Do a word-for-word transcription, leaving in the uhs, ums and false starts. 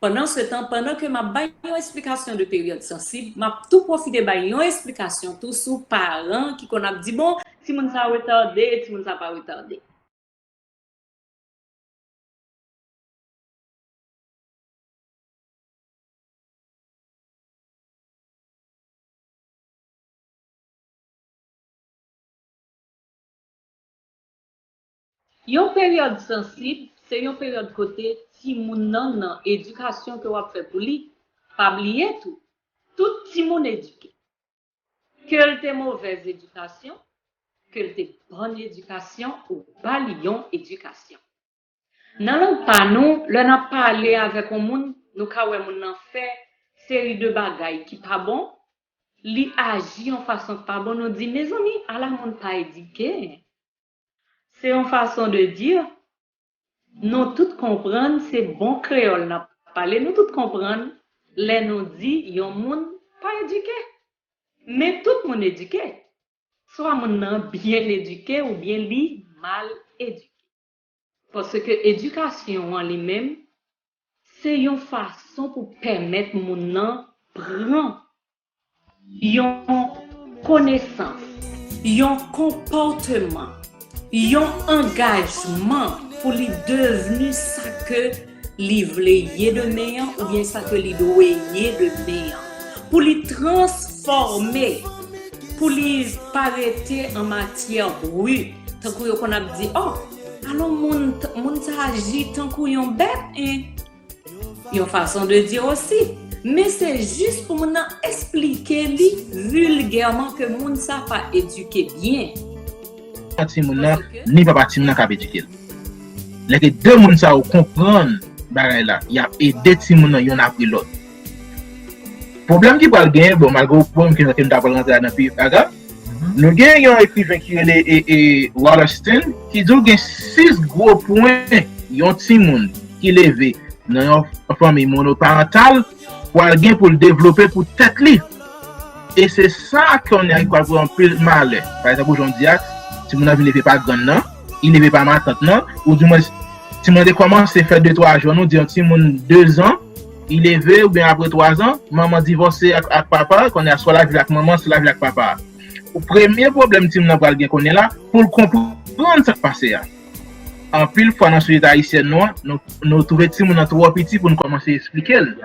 Pandan se tan, pandan ke m ap bay yon esplikasyon de peryòd sansib, m ap tou pwofite bay yon esplikasyon tou sou paran ki konn ap di, bon, timoun sa retade, timoun sa pa retade. Yon peryòd sansib se yon peryòd kote timoun nan nan edikasyon ke w ap fè pou li. Pa bliye tou, tout timoun edike. Ke l te movèz edikasyon, ke l te bòn edikasyon, ou ba li yon edikasyon. Nan lang pa nou, lè n ap pale avèk yon moun, nou ka wè moun nan fè seri de bagay ki pa bon, li aji yon fason k pa bon, nou di, mezanmi, ala moun pa edike. Se yon fason de di, nou tout konprann se bon kreyòl n ap pale, nou tout konprann lè nou di yon moun pa edike. Men tout moun edike. Swa moun nan byen edike oubyen li mal edike. Paske edikasyon an li menm, se yon fason pou pèmèt moun nan pran yon konesans, yon konpòteman, yon angajman pou li devni sa ke li vle ye demen an oubyen sa ke li dwe ye demen an. Pou li transfòme, pou li pa rete an matyè bri, tankou yo konn ap di, oh, alò moun, moun sa aji tankou yon bèt, en. Yon fason de di osi. Men se jis pou moun nan esplike li vilgèman ke moun sa pa edike byen. Timoun nan, ni papa timoun nan k ap edike l. Lè ke de moun sa yo konprann bagay la, y ap ede timoun nan youn apre lòt. Pwoblèm ki pral genyen, bon, malgre pwoblèm ke m ta pral rantre ladan pi aga, nou gen yon ekriven ki rele e, e, Wallerstein, ki di w gen sis gwo pwen yon timoun ki leve nan yon fanmi monoparantal pral gen pou l devlope pou tèt li. E se sa kounye a ki pral pran anpil malè. Pa egzanp, jan w di a, timoun nan vin leve pa grann nan, li leve pa matant nan, oudimwens, timoun nan te kòmanse fè de twa jou, nou di yon timoun de zan, li leve oubyen apre twa zan, manman divòse ak, ak papa, kounye a swa lavi l ak manman, swa lavi l ak papa. Premye pwoblèm timoun nan pral gen kounye a la, pou l konprann sa k pase a. Anpil fwa nan sosyete ayisyèn nou an, nou, nou twouve timoun nan twò piti pou n kòmanse esplike l.